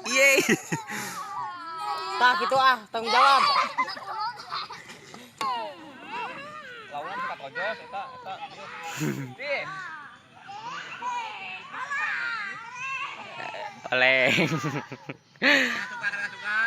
Yeay. Tah gitu ah, tanggung jawab. Lawan suka tojos eta eta. Di. Oleng. Suka suka.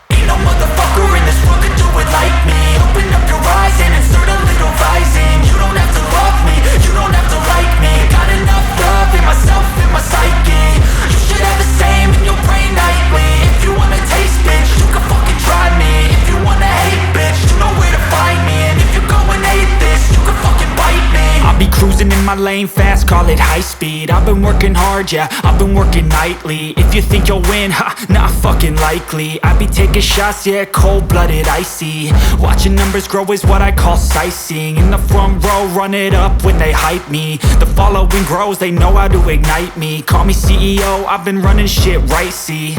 Ain't no motherfucker in this world could do it like me. Open up your eyes and insert a little rising. You don't have to love me, you don't have to like me. Got enough love in myself, in my psyche. You should have the same in your brain nightly. If you wanna taste, bitch, you can fucking try me. If you wanna hate, bitch, you know where to find me. And if you go and hate this, you can fucking bite me. I'll be cruising in my lane fast, call it high speed. I've been working hard, yeah, I've been working nightly. If you think you'll win, ha, not fucking likely. I be taking shots, yeah, cold-blooded, icy. Watching numbers grow is what I call sightseeing. In the front row, run it up when they hype me. The following grows, they know how to ignite me. Call me CEO, I've been running shit right, see.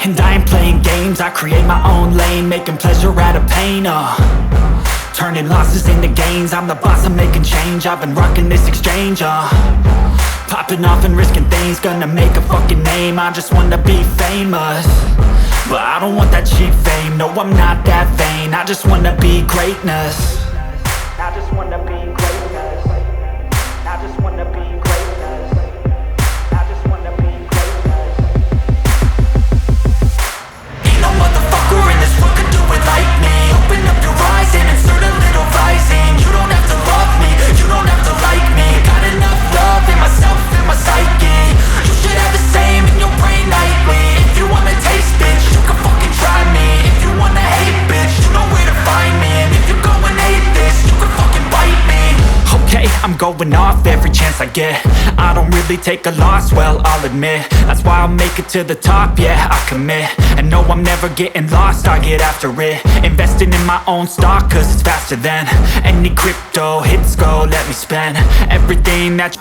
And I ain't playing games, I create my own lane. Making pleasure out of pain, Turning losses into gains, I'm the boss, I'm making change. I've been rocking this exchange, Popping off and risking things, gonna make a fucking name. I just wanna be famous, but I don't want that cheap fame. No, I'm not that vain, I just wanna be greatness. I just wanna be greatness. I just wanna be greatness. I just wanna be greatness. Ain't no motherfucker in this world could do it like me. Open up your eyes and insert a little rising. You don't have to love me, you don't have to like me. Got enough love in myself, in my psyche. You should have the same in your brain nightly. If you wanna taste, bitch, you can fucking try me. If you wanna hate, bitch, you know where to find me. And if you go and hate this, you can fucking bite me. Okay, I'm going off every chance I get. I don't really take a loss, well, I'll admit. That's why I'll make it to the top, yeah, I commit. And no, I'm never getting lost, I get after it. Investing in my own stock, cause it's faster than any crypto hits go, let me spend everything that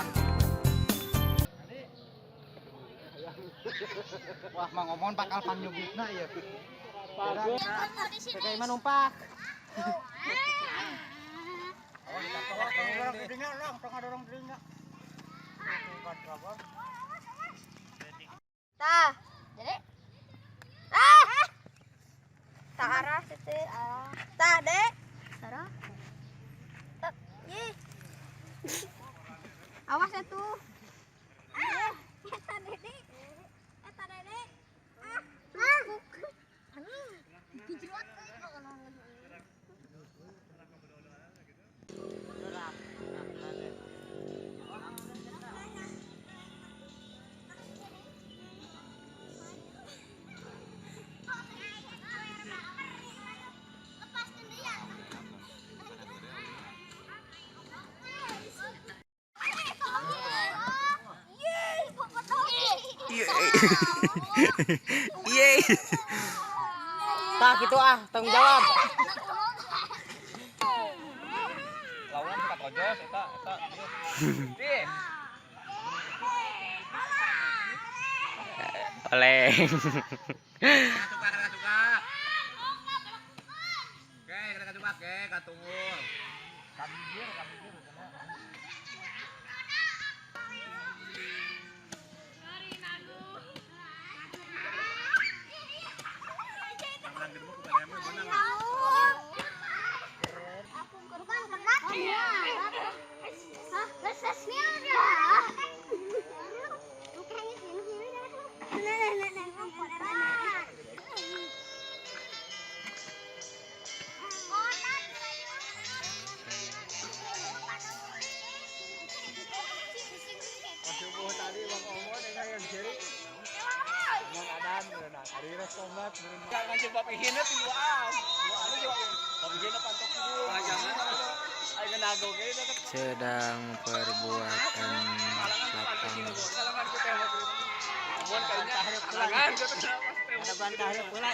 Wah, Mang Omon bakal panyugitna ieu. Kayak mah numpak. Tah, jadi. Ah. Tah arah situ arah. Tah, Dek. Arah. Tah, ih. Awas atuh. Ah, eta Dede. Eta Dede. Ah, sukuk. Aduh, dijerat euy. Lepaskan dia. Yeay. Tah gitu ah, tanggung jawab. Lawan suka tojos eta eta. Di. Oleng. Suka suka. Oke, kita coba ke katungul. Kamijir, kamijir. Sedang perbuatan lapang. Ada bantah heula.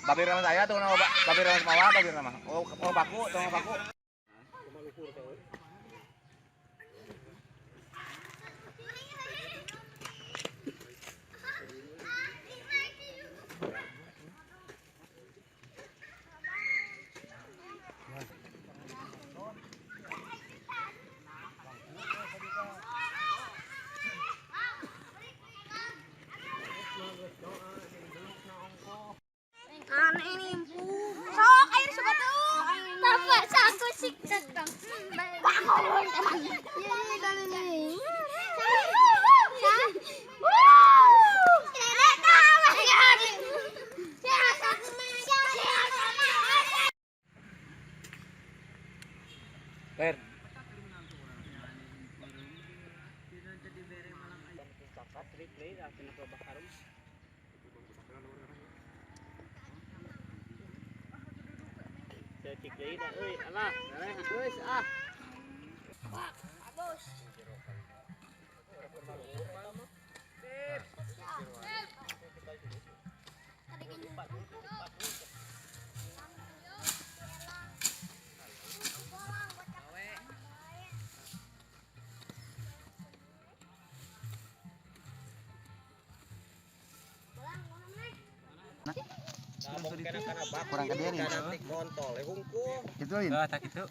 Babir nama saya tuh nama babir nama mawa babir nama. Oh, oh baku, tuh nama baku. Sok air suka tuh. Bapak saku sik Bangun. Per. Kurang ke dia nih. Itu lain. Ah, tak itu.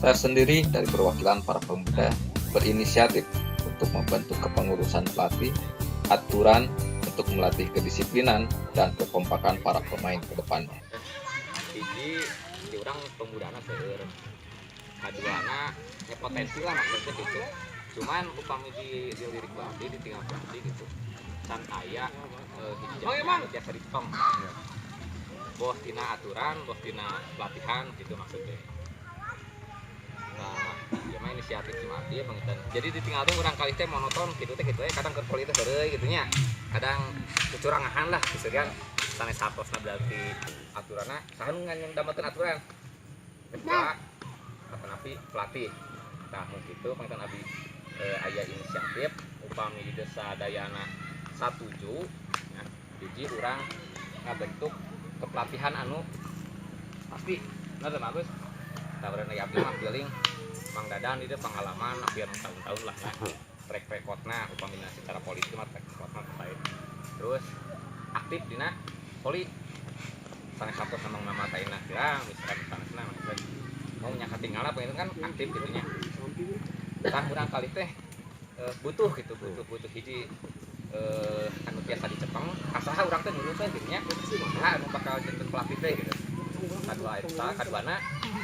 Saya sendiri dari perwakilan para pemuda berinisiatif untuk membentuk kepengurusan pelatih, aturan untuk melatih kedisiplinan dan kekompakan para pemain ke depannya. Hiji di urang pemudana seueur. Kaduana ya potensi lah maksudnya gitu. Cuman upami di dilirik ku abdi ditinggal ku abdi gitu. Can aya hiji jalma biasa ditong. Boh tina aturan, boh tina pelatihan gitu maksudnya. Nah, ya mah inisiatif si abdi ya pangitan. Jadi ditinggal teh urang kali teh monoton gitu teh gitu we kadang keur poli teh heureuy gitu nya. Kadang kecurangan lah gitu kan. Sanes satosna berarti aturanna saha nu ngan damelkeun aturan. Ketua atanapi pelatih. Tah mun kitu pangitan abdi aya inisiatif upami di desa dayana satuju ya, hiji urang ngabentuk kepelatihan anu pasti bener teh bagus. Tah urang abdi mah feeling Mang Dadan itu pengalaman hampir tahun-tahun lah ya. Track recordna upamina secara politik mah track recordna terkait. Terus aktif dina poli sanes satu sama nama taina kirang misalkan sanesna misalkan mau nya katinggal apa itu kan aktif gitu nya. Tah urang kali teh butuh gitu, butuh butuh hiji anu biasa dicepeng kasaha urang teh nurut teh gitu nya. Saha anu bakal janten pelatih teh gitu. Kadua eta kaduana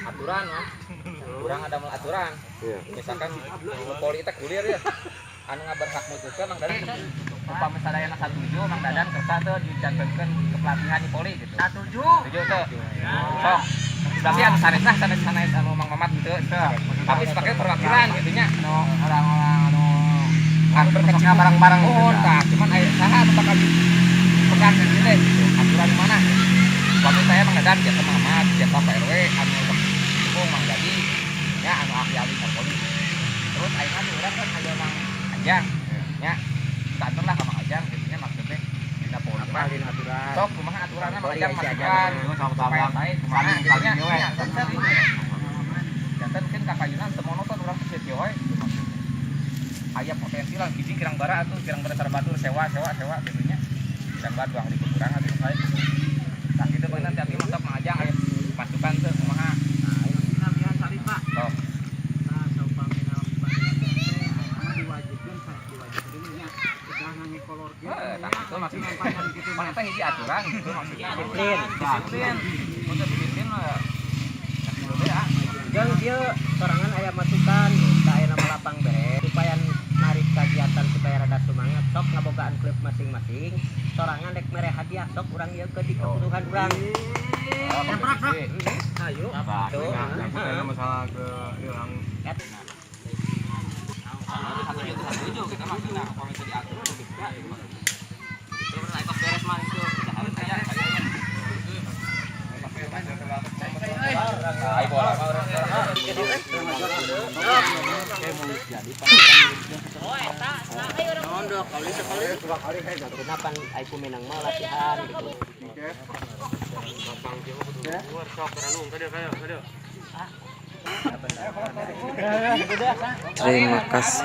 aturan mah. Urang ada aturan. Misalkan nu poli teh kulir ya. Anu ngaberhak mutuskeun Mang Dadan upami sadayana satuju Mang Dadan kersa teu dijantenkeun kepelatihan di poli gitu. Satuju. Setuju teu? Sok. Berarti anu sanesna sanes sanes anu Mang Mamat gitu teu. Tapi sebagai perwakilan gitu nya. Anu orang-orang anu Anu berkecimpung bareng-bareng gitu. Oh, tah cuman aya saha anu bakal dipegang gitu teh gitu. Aturan mana gitu. Upami saya Mang Dadan biasa Mang Mamat, biasa Pak RW anu berkecimpung Mang Dadi nya anu ahli-ahli poli. Terus ayeuna di urang kan aya Mang Ajang nya. Kantor lah ka Mang Ajang gitu nya maksudnya dina poli mah. Aturan. Sok kumaha aturanna Mang Ajang Poli masukan supaya sae kumaha gitu nya. Saling Nya, janten janten mungkin kapayunan teu monoton urang teh kieu we gitu maksudnya. Aya potensi lah hiji kirang bara atuh kirang bara batur sewa sewa sewa gitu nya. Kirang bara 2.000 kurang atuh sae. Tah kitu beunang teh mah sok Mang Ajang aya masukan teu kumaha. Latihan salib, Pak. Sok. Nah, saupamina diwajibkeun diwajibkeun nya. Udah ngangge kolor kieu. Tah itu maksudnya mana teh hiji aturan gitu maksudnya. Disiplin. Disiplin. Untuk disiplin mah gitu teh ah. Jeung ieu sorangan aya masukan ka aya nama lapang beres supaya narik kegiatan supaya rada semangat sok ngabogaan klub masing-masing sorangan rek mere hadiah sok urang ieu ke di kebutuhan urang. Oh, kompetisi. Ayo. Tuh. Nah, masalah ke hilang. Satu itu satu itu kita maksudnya kalau misalnya diatur lebih bisa gitu maksudnya. Itu pernah ikut beres mah itu udah harus kayak ayo bola orang. Kenapa ai menang mah latihan gitu. Terima kasih.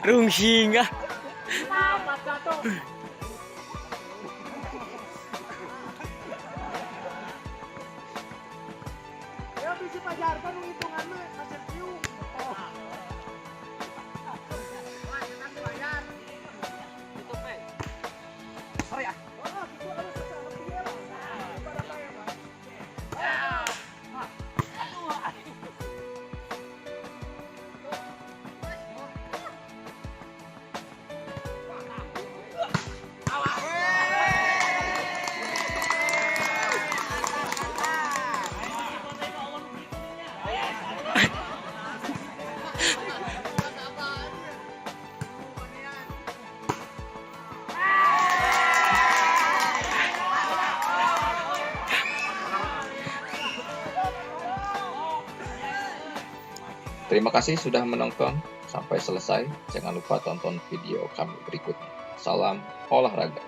Rungsing ah. Ya bisi pajarkan hitungan mah kasih cium. Terima kasih sudah menonton sampai selesai. Jangan lupa tonton video kami berikutnya. Salam olahraga.